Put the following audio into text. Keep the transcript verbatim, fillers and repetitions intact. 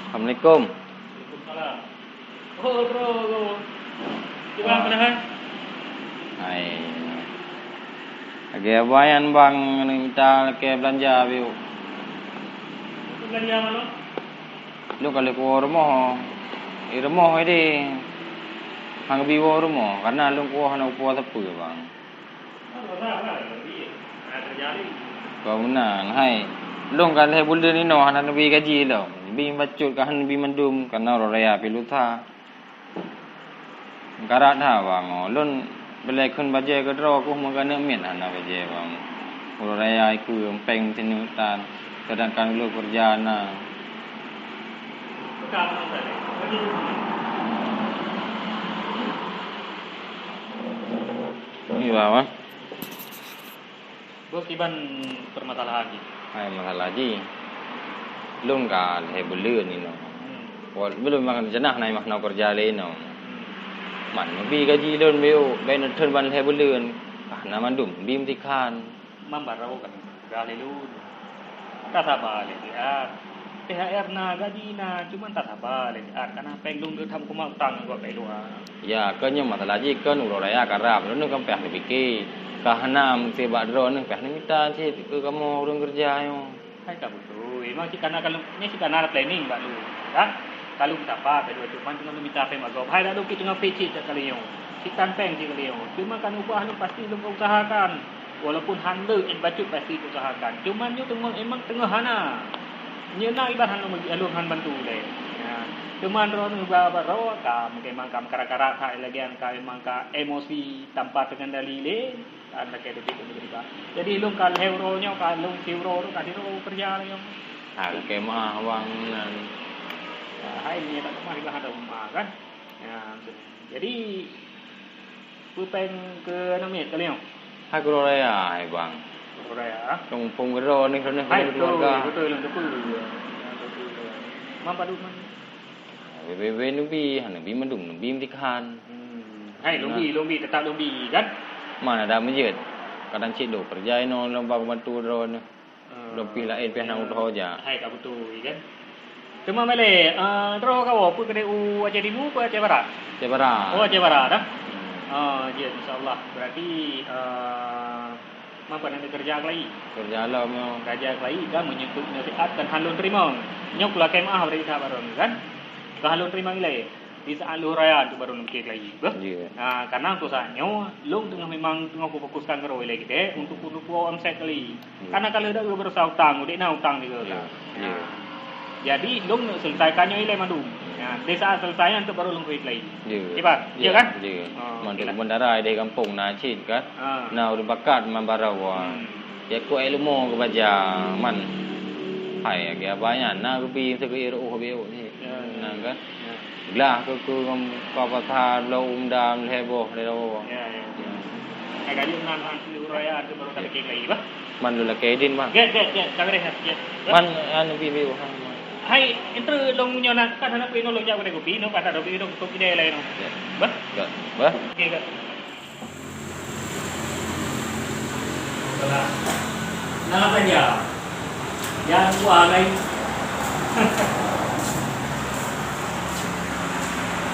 Assalamualaikum. Waalaikumsalam. Oh, bro, bro. Cuba Ah. Padahai. Hai. Lagèe abang nyan, bang, neuk mita lakèe beulanja, biuk. Beulanja manoe? Lôn ka lheueh kuwoe rumoh. Di rumoh idéh. Han geubi woe rumoh, karena lôn kuwoe hana kupuwoe sapeue, bang. Kon meunan, hai. Lôn ka lhèe buleuen inoe hana neubi gaji lom. Bi bacut ka hana neubi mandum, kareuna uroe raya pih lusa. Karat ha, bang. Lôn beulèe kheun bajèe keudroe, keuh meukaneuk miet hana bajèe, bang. Uroe raya ikeu péng meusineuk tan, seudangkan ulôn keureuja na. Iya, bang. Beuh, kiban permasalahan jih? Hai, masalah jih. Lôn ka lhèe buleuen inoe. Hmm. Wal-, belum makan jenah na imah na kerja lé inoe. Hmm. Man neubi gaji lôn biuk, bèk neutheun ban lhèe buleuen. Ka hana mandum, bi meutikhan. Man barô kan, ka lé lôn. Ka saba lé siat. T H R na, gaji na, cuman tasaba lé siat, kana péng lôn geutam kuma utang ngon gob péng luwa. Ya, keu nyoe masalah jih keu uroe raya karab, droeneuh kan payah neupike. Ka hana meusé bak droeneuh payah neumita cit keu kamoe ureueng keureuja nyoe. Hai ka beutôi, memang cit kana ka lôn, nyoe cit kana planning bak lôn, kan? Ka lôn sapa ka dua cuman teungoh lôn mita péng bak gob. Hai dak lôn cit teungoh pike cit kali nyoe. Cit tan péng cit kali nyoe. Cuma kan upah lôn pasti lôn usahakan. Walaupun han le, eh, bacut pasti usahakan. Cuman nyoe teungoh, emang teungoh hana. Nyoe na iban han lôn, lôn han bantu lé. Ya. Cuman droeneuh ba, ba, droe ka, mungkin memang ka meukarat-karat that lagèe nyan ka, memang ka emosi tanpa terkendali lé. Ka lakèe debit lôn bak. Jadi lôn ka lhèe uroe nyoe, ka lôn siuroe tu ka sidroe keureuja lé nyoe. Ha, lakèe meuah awang nan. Ha, hai nyoe tak meuah iban ada meuah kan. Ya, jadi Peue péng keu aneuk miet kali nyoe? Hai keu uroe raya, hai bang. Keu uroe raya? Keu muphom keudroe nih, keu aneuk Hai, beutôi, keuluwarga. Beutôi lôn teupeue. Man padum man? Bèk-bèk neubi, hana neubi mandum, neubi meutikhan. Hmm. Hai, lôn bi, lôn bi, teutap lôn bi, kan? Man ada meujeuet. Kadang cit lôn keureuja inoe lôn ba bantu droeneuh. Ah, lôn pih laén pih hana ya, uroe jak. Hai ka beutôi kan. Teuma malèe, ah, droe kawoe peue keudéh u Aceh Timu peue Aceh Barat? Aceh Barat. Oh, Aceh Barat dah. Hmm. Ah, jeuet, insya Allah. Berarti, ah, mapa na keureuja keulayi? Keureuja lom nyoe. Keureuja keulayi kan meunyoe keu nasihat kan han lôn teurimong. Nyoe keu lakèe meuah bak droeneuh kan. Ka han lôn teurimong ilèe. Di saat lheuh raya tu baru lôn pike keulayi, beuh? Ya. Ha, karena untuk saat nyoe, lôn teungoh memang teungoh kufokuskan keudroe lé geude untuk kutuwoe omset kali. Ya. Karena kalau dak geubeurasa utang, udép na utang juga. Ya. Ya. Jadi, lôn neuk selesaikan nyoe ilèe mandum. Ya, di saat selesai nyan tu baru lôn pike keulayi. Ya. Kiban? Ya, ya kan? Ya. Oh, mandum okey lah. Bandara di gampông na cit kan? Ha. Na ureueng bakat man barô. Hmm. Ya, ku ilmu keu baja man. Hai, lagèe abang nyan, na geubi teugeue ruh biu ni. Ya, ya. Na kan? Ya. Glah keu, keu ngon ka pasar, bloe undam lhèe boh, lhèe boh. Ya, ya. Ya. Hai, ka jeuet nan, han, siuroe raya, tu baru ka lakèe lagi, bah? Man lôn lakèe idin, bah. Gèt, gèt, gèt. Ka beureh, gèt. Man, anu, bi, bi, bah. Hai, entre lôn nyoe na, kan hana peuinoe lôn jak kedai kopi, nyoe pada kopi, nyoe kopi deh laén, nyoe. Gèt. Bah? Gèt. Bah? Okey, gèt. Nah, apa dia? Yang buah lain.